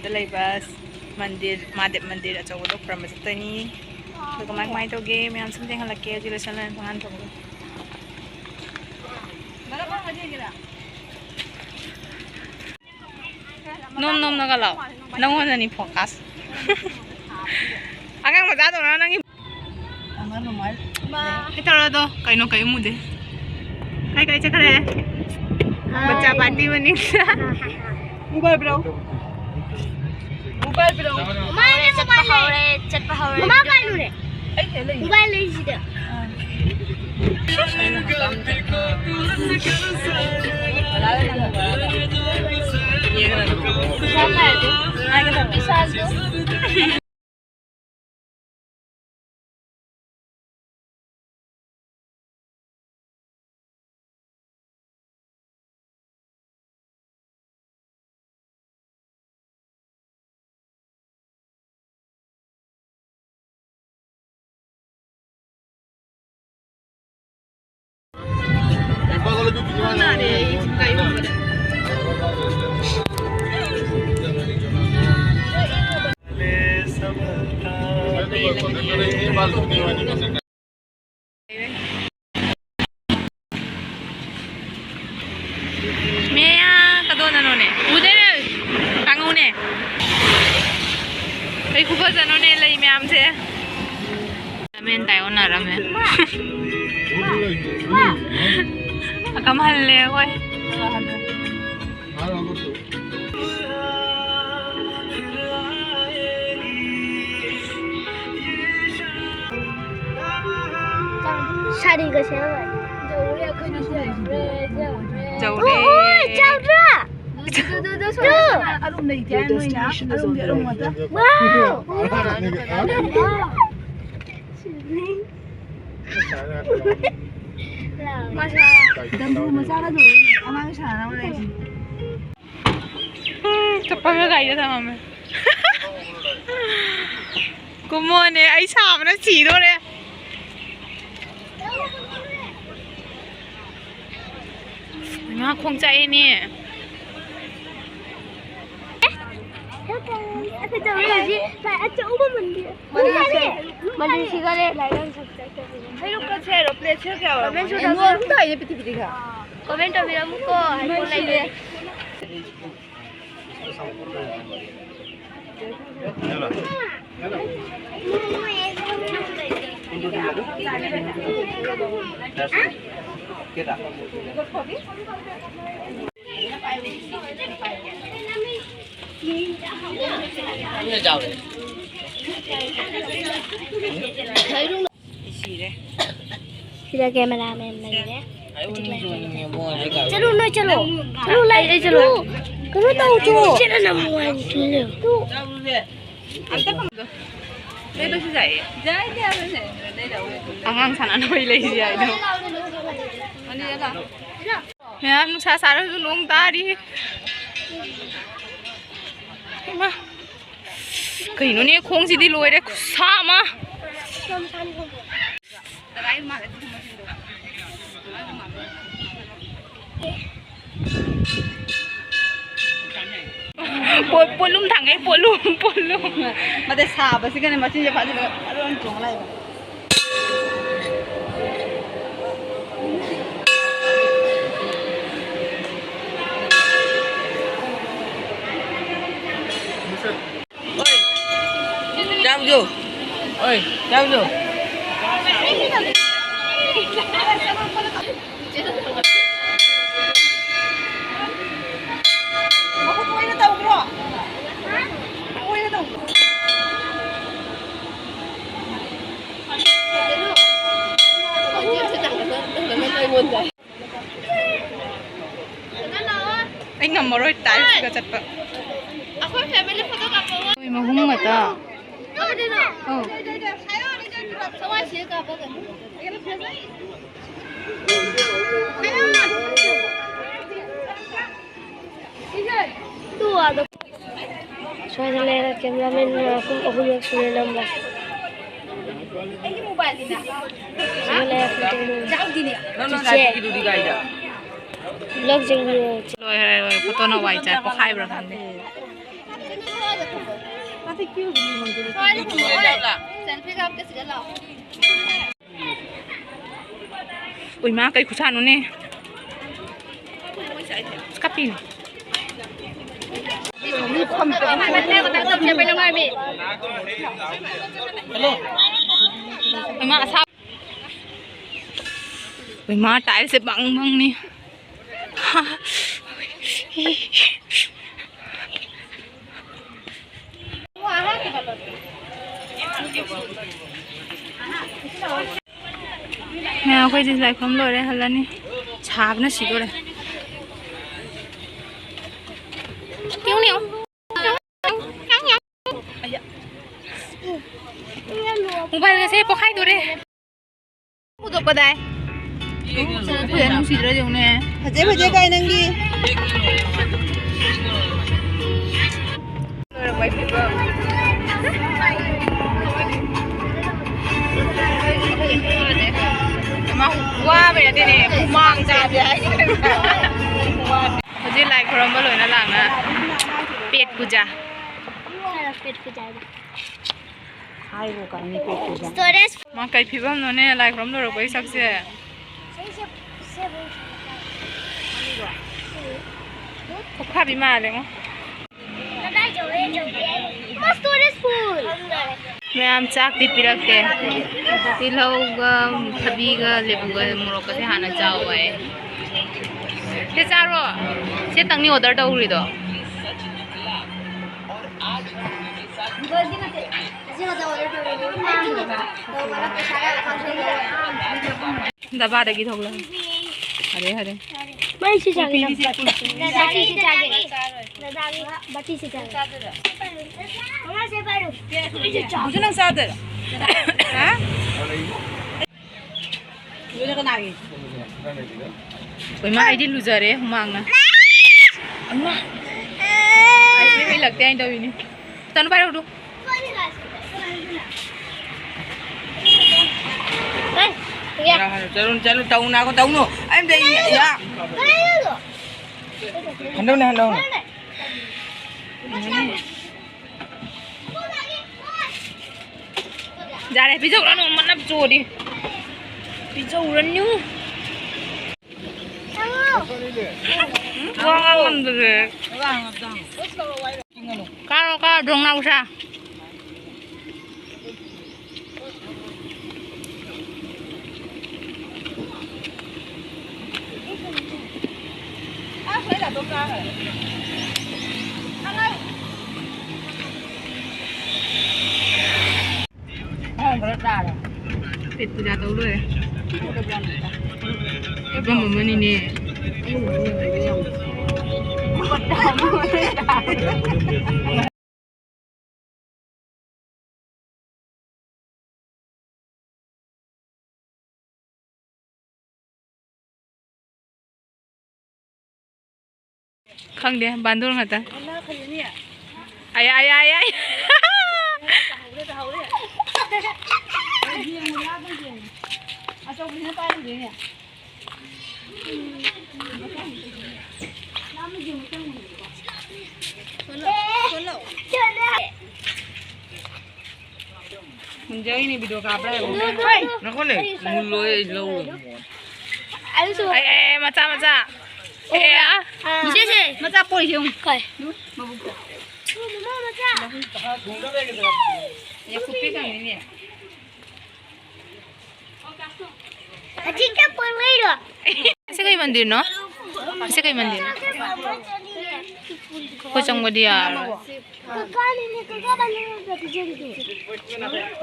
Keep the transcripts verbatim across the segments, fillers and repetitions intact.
ꯗ ꯂꯩꯕ ꯃꯟꯗꯤꯔ, ꯃꯍꯥꯗꯦꯕ ꯃꯟꯗꯤꯔ ꯑꯆꯧꯕꯗꯣ ꯈꯨꯔꯨꯝꯕ ꯆꯠꯇꯣꯏꯅꯤ꯫ ꯑꯗꯣ ꯀꯃꯥꯏ ꯀꯃꯥꯏꯅ ꯇꯧꯒꯦ ꯃꯌꯥꯝ ꯁꯨꯝ ꯊꯦꯡꯍꯜꯂꯛꯀꯦ꯫ ꯍꯧꯖꯤꯛ ꯂꯣꯏꯁꯜꯂ ꯄꯪꯍꯥꯟ ꯊꯣꯛꯑꯒꯦ꯫ ꯅꯣꯝ ꯅꯣꯝꯅꯒ ꯂꯥꯛꯑꯣ꯫ ꯅꯪꯉꯣꯟꯗꯅꯤ focus꯫ ꯑꯉꯥꯡ ꯃꯆꯥꯗꯧꯅ ꯅꯪꯒꯤ ꯀꯩ ꯇꯧꯔꯗꯣ? ꯀꯩꯅꯣ ꯀꯩ ꯎꯃꯨꯗꯦ? ꯀꯥꯏ ꯀꯥꯏ ꯆꯠꯈ꯭ꯔꯦ? ꯃꯆꯥ ꯄꯥꯔꯇꯤ ꯃꯅꯤꯡꯗ꯫ ꯃꯣꯕꯥꯏꯜ ꯄꯤꯔꯛꯎ꯫ ꯃꯣꯕꯥꯏꯜ ꯄꯤꯔꯛꯎ꯫ ꯃꯃꯥ, ꯆꯠꯄ ꯍꯧꯔꯦ, ꯆꯠꯄ ꯍꯧꯔꯦ꯫ ꯃꯃꯥ ꯀꯥꯏ ꯂꯨꯔꯦ? ꯑꯩ ꯁꯤꯗ ꯂꯩ꯫ ꯃꯣꯕꯥꯏꯜ ꯂꯩꯁꯤꯗ꯫ ꯄꯩꯁꯥ ꯄꯥꯏꯔꯗꯤ꯫ ꯄꯩꯁꯥꯗꯣ꯫ ꯃꯦꯌꯥ ꯀꯗꯣꯅꯅꯣꯅꯦ? ꯎꯗꯦꯅꯦ꯫ ꯀꯥꯡꯉꯧꯅꯦ꯫ ꯀꯩ ꯈꯨꯐꯖꯅꯣꯅꯦ ꯂꯩ ꯃꯌꯥꯝꯁꯦ꯫ ꯔꯥꯃꯦꯟ ꯇꯥꯏ ꯑꯣꯟꯅꯔꯝꯃꯦ꯫ ꯑꯀꯝ ꯍꯜꯂꯦ ꯑꯩꯈꯣꯏ꯫ ꯁꯥꯔꯤꯒ ꯁꯦꯠꯂꯒ꯫ ꯌꯧꯔꯦ ꯑꯩꯈꯣꯏꯅ ꯁꯤꯗ꯫ ꯌꯧꯔꯦ, ꯌꯧꯔꯦ꯫ ꯌꯧꯔꯦ꯫ ꯑꯣ, ꯑꯣ, ꯆꯥꯎꯗ꯭ꯔꯥ? ꯑꯗꯨ, ꯑꯗꯨ, ꯑꯗꯨ, ꯑꯗꯨ, ꯁꯣꯝꯗ ꯇꯨ꯫ ꯑꯗꯨꯝ ꯂꯩꯇꯦ ꯍꯥꯏ ꯅꯣꯏꯅ꯫ ꯑꯔꯨꯝꯗꯤ ꯑꯔꯨꯝ ꯉꯥꯛꯇ꯫ ꯋꯥꯎ! ꯗꯝꯕꯨ ꯃꯆꯥꯒ ꯇꯧꯔꯤꯅꯦ ꯑꯉꯥꯡ ꯁꯥꯟꯅꯅꯕ ꯂꯩꯔꯤꯁꯦ꯫ ꯎꯝ, ꯆꯠꯄꯒ ꯒꯥꯔꯤꯗ ꯊꯝꯃꯝꯃꯦ꯫ ꯀꯨꯝꯃꯣꯅꯦ, ꯑꯩ ꯁꯥꯕꯅ ꯁꯤꯗꯣꯔꯦ꯫ ꯉꯥ ꯈꯣꯡ ꯆꯥꯛꯑꯦꯅꯦ꯫ ꯑꯩꯈꯣꯏ ꯆꯠꯂꯨꯔꯁꯤ꯫ ꯂꯥꯏ ꯑꯆꯧꯕ ꯃꯟꯗꯤꯔ꯫ ꯃꯟꯗꯤꯔꯁꯦ, ꯃꯟꯗꯤꯔꯁꯤꯒꯅꯦ ꯂꯥꯏ ꯌꯥꯝ ꯁꯛꯆꯩ꯫ ꯍꯩꯔꯨꯛꯀ ꯁꯦ, ꯑꯦꯔꯣꯄ꯭ꯂꯦꯟ ꯁꯦ ꯀꯌꯥ ꯑꯣꯏꯔꯝꯒꯅꯤ? ꯀꯃꯦꯟ ꯇꯧꯕꯤꯔꯝꯃꯨ꯫ ꯀꯃꯦꯟ ꯇꯧꯕꯤꯔꯝꯃꯨꯀꯣ꯫ ꯍꯩꯀꯣꯛ ꯂꯩꯕꯤ꯫ ꯁꯤꯔꯦ꯫ ꯁꯤꯗ ꯀꯦꯃꯦꯔꯥꯃꯦꯟ ꯂꯩꯔꯦ꯫ ꯆꯠꯂꯨ, ꯅꯣꯏ ꯆꯠꯂꯨ꯫ ꯆꯠꯂꯨ, ꯂꯥꯏ, ꯑꯩ ꯆꯠꯂꯨ꯫ ꯀꯩꯅꯣ ꯇꯧ, ꯇꯨ꯫ ꯆꯠꯂꯨ, ꯅꯪ ꯋꯥꯏ ꯆꯤꯜꯂꯦ꯫ ꯇꯨ꯫ ꯂꯩꯕꯁꯨ ꯌꯥꯏꯌꯦ꯫ ꯌꯥꯏꯗꯤ ꯍꯥꯏꯕꯅꯦ꯫ ꯑꯉꯥꯡ ꯁꯥꯟꯅꯅꯕꯩ ꯂꯩꯁꯤ ꯍꯥꯏꯗꯣ꯫ ꯃꯌꯥꯝ ꯅꯨꯡꯁꯥ ꯁꯥꯔꯁꯨ ꯅꯣꯡ ꯇꯥꯔꯤ꯫ ꯏꯃꯥ꯫ ꯀꯩꯅꯣꯅꯦ, ꯈꯣꯡꯁꯤꯗꯤ ꯂꯣꯏꯔꯦ, ꯈꯨꯁꯥ ꯑꯃ꯫ ꯄꯣ-, ꯄꯣꯠꯂꯨꯝ ꯊꯥꯡꯒꯩ, ꯄꯣꯠꯂꯨꯝ, ꯄꯣꯠꯂꯨꯝ꯫ ꯃꯗꯩ ꯁꯥꯕꯁꯤꯒꯅꯦ ꯃꯆꯤꯟꯁꯦ ꯐꯥꯖꯤꯜꯂꯒ ꯑꯔꯣꯏ ꯆꯣꯡꯉ ꯂꯥꯛꯏꯕ꯫ ꯆꯥꯕꯗꯣ꯫ ꯑꯣꯏ, ꯆꯥꯕꯗꯣ꯫ ꯃꯈꯨꯠ ꯑꯣꯏꯅ ꯇꯧꯕ꯭ꯔꯣ? ꯑꯣꯏꯅ ꯇꯧꯕ꯭ꯔꯣ? ꯑꯩ ꯉꯝꯃꯔꯣꯏ ꯇꯥꯏꯁꯤꯒ ꯆꯠꯄ꯫ ꯑꯩꯈꯣꯏ ꯐꯦꯃꯤꯂꯤ ꯐꯣꯇꯣ ꯀꯥꯞꯄꯛꯑꯣ꯫ ꯃꯣꯏ ꯃꯍꯨꯝ ꯉꯥꯛꯇ꯫ ꯀꯥꯞꯄꯗꯤꯅꯣ? ꯑꯧ꯫ ꯁꯋꯥꯏꯁꯤꯗ ꯀꯥꯞꯄꯒꯅꯤ꯫ ꯇꯨ ꯑꯥꯗ꯫ ꯁ꯭ꯋꯥꯏꯗ ꯂꯩꯔꯦ, ꯀꯦꯃꯦꯔꯥꯃꯦꯟ ꯄꯨꯡ ꯑꯍꯨꯝꯂꯛ ꯁꯨꯔꯦ ꯅꯝꯕ꯫ ꯁꯤꯗ ꯂꯩꯔꯦ, ꯐꯣꯇꯣ ꯅꯝꯕ꯫ ꯆꯤꯆꯦ꯫ ꯂꯣꯏꯈ꯭ꯔꯦ, ꯂꯣꯏꯈ꯭ꯔꯦ꯫ ꯐꯣꯇꯣꯅ ꯋꯥꯏ ꯆꯥꯏ, ꯄꯣꯛꯈꯥꯏꯕ꯭ꯔꯥ ꯈꯪꯗꯦ꯫ ꯁꯦꯜꯐꯤ ꯀꯥꯞꯀꯦ ꯁꯤꯗ ꯂꯥꯛꯑꯣ꯫ ꯎꯏ ꯃꯥ, ꯀꯩ ꯈꯨꯁꯥꯅꯣꯅꯦ꯫ ꯑꯁ, ꯀꯞꯄꯤꯅꯦ꯫ ꯏꯃꯥ ꯑꯁꯥ-, ꯏꯃꯥ ꯇꯥꯏꯜꯁꯦ ꯕꯪ ꯕꯪꯅꯤ꯫ ꯃꯌꯥꯝ, ꯑꯩꯈꯣꯏꯁꯦ ꯂꯥꯏ ꯈꯨꯔꯨꯝ ꯂꯣꯏꯔꯦ, ꯍꯜꯂꯅꯤ꯫ ꯁꯥꯕꯅ ꯁꯤꯗꯣꯔꯦ꯫ ꯃꯣꯕꯥꯏꯜꯒꯁꯦ ꯄꯣꯛꯈꯥꯏꯗꯣꯔꯦ꯫ ꯄꯨꯊꯣꯛꯄꯗꯥꯏ꯫ ꯐꯖ ꯅꯨꯡꯁꯤꯗ꯭ꯔꯣ ꯌꯦꯡꯉꯨꯅꯦ꯫ ꯐꯖꯩ, ꯐꯖꯩ ꯀꯥꯏ ꯅꯪꯒꯤ꯫ ꯋꯥꯕꯩ ꯅꯠꯇꯦꯅꯦ, ꯍꯨꯃꯥꯡ ꯆꯥꯗꯦ ꯍꯥꯏꯒꯦ꯫ ꯍꯧꯖꯤꯛ ꯂꯥꯏ ꯈꯨꯔꯝꯕ ꯂꯣꯏꯅ ꯂꯥꯛꯅ ꯄꯦꯠ ꯄꯨꯖꯥ꯫ ꯄꯦꯠ ꯄꯨꯖꯥ꯫ ꯍꯥꯏꯕꯨ ꯀꯥꯏꯅꯤ ꯄꯦꯠ ꯄꯨꯖꯥ꯫ ꯁ꯭ꯇꯣꯔꯦꯖ꯫ ꯃꯥ ꯀꯩ ꯐꯤꯕꯝꯅꯣꯅꯦ, ꯂꯥꯏ ꯈꯨꯔꯝ ꯂꯣꯏꯔꯛꯄꯒꯤ ꯁꯛꯁꯦ? ꯈꯣꯛꯈꯥꯕꯤ ꯃꯥꯜꯂꯦꯉꯣ꯫ ꯀꯗꯥꯏ ꯌꯧꯔꯦ, ꯌꯧꯔꯦ? ꯃꯥ ꯁ꯭ꯇꯣꯔꯦꯖ ꯐꯨꯜ꯫ ꯃꯌꯥꯝ ꯆꯥꯛꯇꯤ ꯄꯤꯔꯛꯇꯦ꯫ ꯇꯤꯜꯍꯧꯒ, ꯊꯕꯤꯒ, ꯂꯦꯕꯨꯒ, ꯃꯣꯔꯣꯛꯀꯁꯦ ꯍꯥꯟꯅ ꯆꯥꯎ ꯍꯥꯏ꯫ ꯁꯤ ꯆꯥꯔꯣ꯫ ꯁꯤ ꯇꯪꯅꯤ order ꯇꯧꯈ꯭ꯔꯤꯗꯣ꯫ ꯗꯕꯥꯗꯒꯤ ꯊꯣꯛꯂꯛꯑꯦ꯫ ꯐꯔꯦ, ꯐꯔꯦ꯫ ꯃꯩꯁꯤ ꯆꯥꯒꯦ ꯅꯪ꯫ ꯗꯗꯥꯒꯤ, ꯗꯗꯥꯒꯤ꯫ ꯗꯗꯥꯒꯤ ꯕꯇꯤꯁꯤ ꯆꯥꯒꯦ꯫ ꯃꯃꯥꯁꯦ ꯄꯥꯏꯔꯨ꯫ ꯍꯧꯖꯤꯛ ꯅꯪ ꯆꯥꯗꯣꯏꯔꯣ? ꯍꯥ? ꯂꯣꯏꯅ ꯀꯅꯥꯒꯤ? ꯍꯣꯏ, ꯃꯥ, ꯑꯩꯗꯤ ꯂꯨꯖꯔꯦ ꯍꯨꯃꯥꯡꯅ꯫ ꯑꯃ꯫ ꯑꯥꯏꯁ ꯀ꯭ꯔꯤꯝ ꯏꯜꯂꯛꯇꯦ ꯍꯥꯏꯅ ꯇꯧꯔꯤꯅꯤ꯫ ꯇꯅꯨ ꯄꯥꯏꯔꯛꯎ꯫ ꯆꯠꯂꯨ, ꯆꯠꯂꯨ, ꯇꯧꯅꯨ, ꯇꯧꯅꯨ꯫ ꯑꯩ ꯑꯝꯇ ꯌꯥ-, ꯍꯟꯗꯧꯅꯦ, ꯍꯟꯗꯧꯅꯦ꯫ ꯌꯥꯔꯦ, ꯄꯤꯖꯧꯔꯅꯨ, ꯃꯅꯞ ꯆꯣꯔꯤ꯫ ꯄꯤꯖꯧꯔꯅꯨ꯫ ꯋꯥ ꯉꯥꯡꯉꯝꯗ꯭ꯔꯦ꯫ ꯀꯥꯔꯣ, ꯀꯥꯔꯣ, ꯗꯣꯡ ꯅꯥꯎꯁꯥ꯫ ꯄꯦꯠ ꯄꯨꯖꯥ ꯇꯧ ꯂꯣꯏꯔꯦ꯫ ꯀꯔꯝꯕ ꯑꯃꯅꯤꯅꯦ? ꯈꯪꯗꯦ, ꯕꯥꯟꯗꯣꯟ ꯉꯥꯛꯇ꯫ ꯑꯌꯥ, ꯑꯌꯥ, ꯑꯌꯥ, ꯑꯌꯥ꯫ ꯃꯨꯟꯖꯒꯤꯅꯤ, video ꯀꯥꯞꯄ꯭ꯔꯥ ꯍꯥꯏꯕ꯫ ꯉꯥꯏꯈꯣꯅꯦ, ꯃꯨꯜꯂꯣꯏ, ꯑꯩ ꯂꯧꯔꯣꯏ꯫ ꯑꯩꯁꯨ꯫ ꯑꯦ, ꯑꯦ, ꯃꯆꯥ, ꯃꯆꯥ꯫ ꯑꯦ, ꯑꯥ꯫ ꯃꯆꯥ ꯄꯣꯔꯤꯁꯦ ꯌꯦꯡꯉꯨ꯫ ꯀꯥꯏ? ꯃꯕꯨꯛꯇ꯫ ꯃꯃꯥ ꯃꯆꯥ꯫ ꯑꯦ, ꯈꯨꯄꯤꯛ ꯑꯃꯅꯤꯅꯦ꯫ ꯍꯧꯖꯤꯛꯇ ꯄꯨꯔꯛꯏꯔꯣ? ꯑꯁꯤ ꯀꯩ ꯃꯟꯗꯤꯔꯅꯣ? ꯑꯁꯤ ꯀꯩ ꯃꯟꯗꯤꯔꯅꯣ? ꯑꯩꯈꯣꯏ ꯆꯪꯕꯗꯤ ꯌꯥꯔꯣꯏ꯫ ꯀꯀꯥꯅꯤꯅꯦ, ꯀꯀꯥ ꯕꯥꯅꯣꯟꯗ ꯄꯤꯖꯔꯤꯗꯣ꯫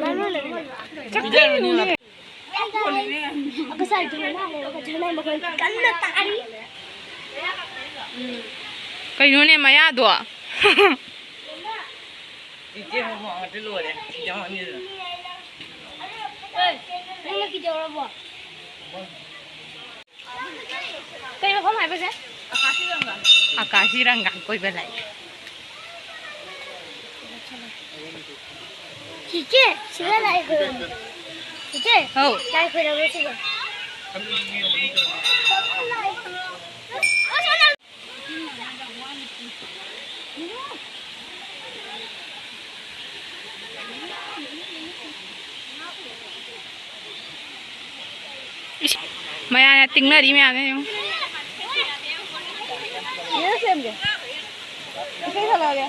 ꯕꯥꯅꯣꯟꯗ꯫ ꯉꯁꯥꯏ ꯙꯔꯅꯥ ꯂꯩꯔꯒ ꯙꯔꯅꯥ ꯃꯈꯣꯟ ꯀꯟꯅ ꯇꯥꯔꯤ꯫ ꯀꯩꯅꯣꯅꯦ ꯃꯌꯥꯗꯣ? ꯏꯆꯦ ꯃꯃꯥꯡꯗ ꯂꯣꯏꯔꯦ꯫ ꯌꯥꯝꯃꯟꯒꯤꯗꯅ꯫ ꯅꯪꯅ ꯀꯤꯖꯧꯔꯕꯣ? ꯀꯩ ꯃꯐꯝ ꯍꯥꯏꯕꯁꯦ? ꯑꯀꯥꯁꯤ ꯔꯪꯒꯥ ꯀꯣꯏꯕ ꯂꯥꯛꯏ꯫ ꯆꯤꯆꯦ, ꯁꯤꯗ ꯂꯥꯏ ꯈꯣꯏꯔꯝꯃꯤ꯫ ꯆꯤꯆꯦ, ꯍꯥꯎ꯫ ꯂꯥꯏ ꯈꯣꯏꯔꯝꯃꯤ ꯁꯤꯗ꯫ ꯃꯌꯥꯝꯅ ꯇꯤꯡꯅꯔꯤ ꯃꯌꯥꯝꯅꯦ ꯌꯦꯡꯉꯨ꯫ ꯁꯦꯝꯒꯦ꯫ ꯏꯁꯩ ꯁꯛꯂꯛꯑꯒꯦ꯫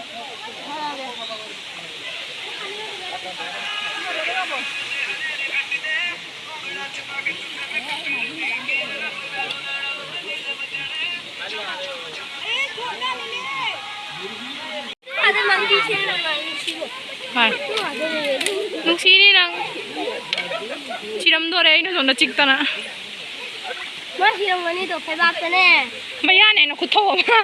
ꯍꯣꯏ꯫ ꯅꯨꯡꯁꯤꯅꯤ ꯅꯪ꯫ ꯁꯤꯔꯝꯗꯣꯔꯦ ꯑꯩꯅ ꯁꯣꯝꯗ ꯆꯤꯛꯇꯅ꯫ ꯃꯥ ꯁꯤꯔꯝꯒꯅꯤꯗꯣ ꯐꯩꯕꯥꯛꯇꯅꯦ꯫ ꯃꯌꯥꯅꯦ ꯑꯩꯅ ꯈꯨꯊꯧ ꯑꯃ꯫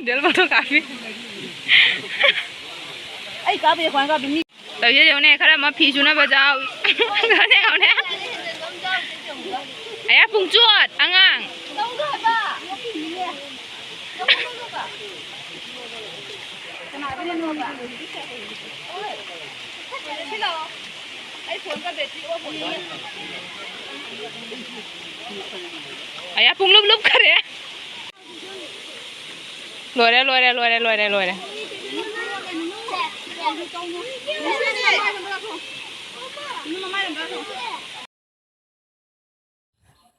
ꯗꯦꯜ ꯐꯣꯇꯣ ꯀꯥꯞꯄꯤ꯫ ꯑꯩ ꯀꯥꯞꯄꯤ, ꯀꯃꯥꯏ ꯀꯥꯞꯄꯤ? ꯃꯤ ꯇꯧꯖꯦ ꯌꯦꯡꯉꯨꯅꯦ, ꯈꯔ ꯑꯃ ꯐꯤ ꯁꯨꯅꯕ ꯌꯥꯎꯏ꯫ ꯌꯦꯡꯉꯨꯅꯦ, ꯌꯦꯡꯉꯨꯅꯦ꯫ ꯑꯌꯥ ꯄꯨꯡꯆꯣꯠ ꯑꯉꯥꯡ꯫ ꯑꯌꯥ ꯄꯨꯡꯂꯨꯞ ꯂꯨꯞꯈꯔꯦ꯫ ꯂꯣꯏꯔꯦ, ꯂꯣꯏꯔꯦ, ꯂꯣꯏꯔꯦ, ꯂꯣꯏꯔꯦ, ꯂꯣꯏꯔꯦ꯫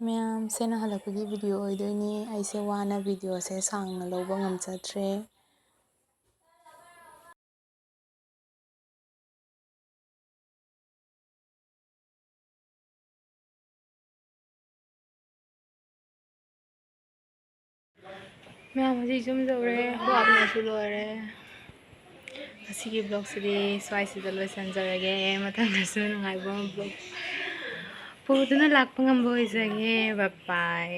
ꯃꯌꯥꯝ, ꯁꯤꯅ ꯍꯜꯂꯛꯄꯒꯤ ꯚꯤꯗꯤꯑꯣ ꯑꯣꯏꯗꯣꯏꯅꯤ꯫ ꯑꯩꯁꯦ ꯋꯥꯅ ꯚꯤꯗꯤꯑꯣꯁꯦ ꯁꯥꯡꯅ ꯂꯧꯕ ꯉꯝꯖꯗ꯭ꯔꯦ꯫ ꯃꯌꯥꯝ, ꯍꯧꯖꯤꯛ ꯌꯨꯝ ꯌꯧꯔꯦ, ꯋꯥꯕꯅꯁꯨ ꯂꯣꯏꯔꯦ꯫ ꯉꯁꯤꯒꯤ ꯕ꯭ꯂꯣꯛꯁꯤꯗꯤ ꯁ꯭ꯋꯥꯏꯁꯤꯗ ꯂꯣꯏꯁꯤꯟꯖꯔꯒꯦ꯫ ꯃꯊꯪꯗꯁꯨ ꯅꯨꯡꯉꯥꯏꯕ ꯕ꯭ꯂꯣꯛ ꯄꯨꯗꯨꯅ ꯂꯥꯛꯄ ꯉꯝꯕ ꯑꯣꯏꯖꯒꯦ꯫ ꯕꯥꯏ ꯕꯥꯏ꯫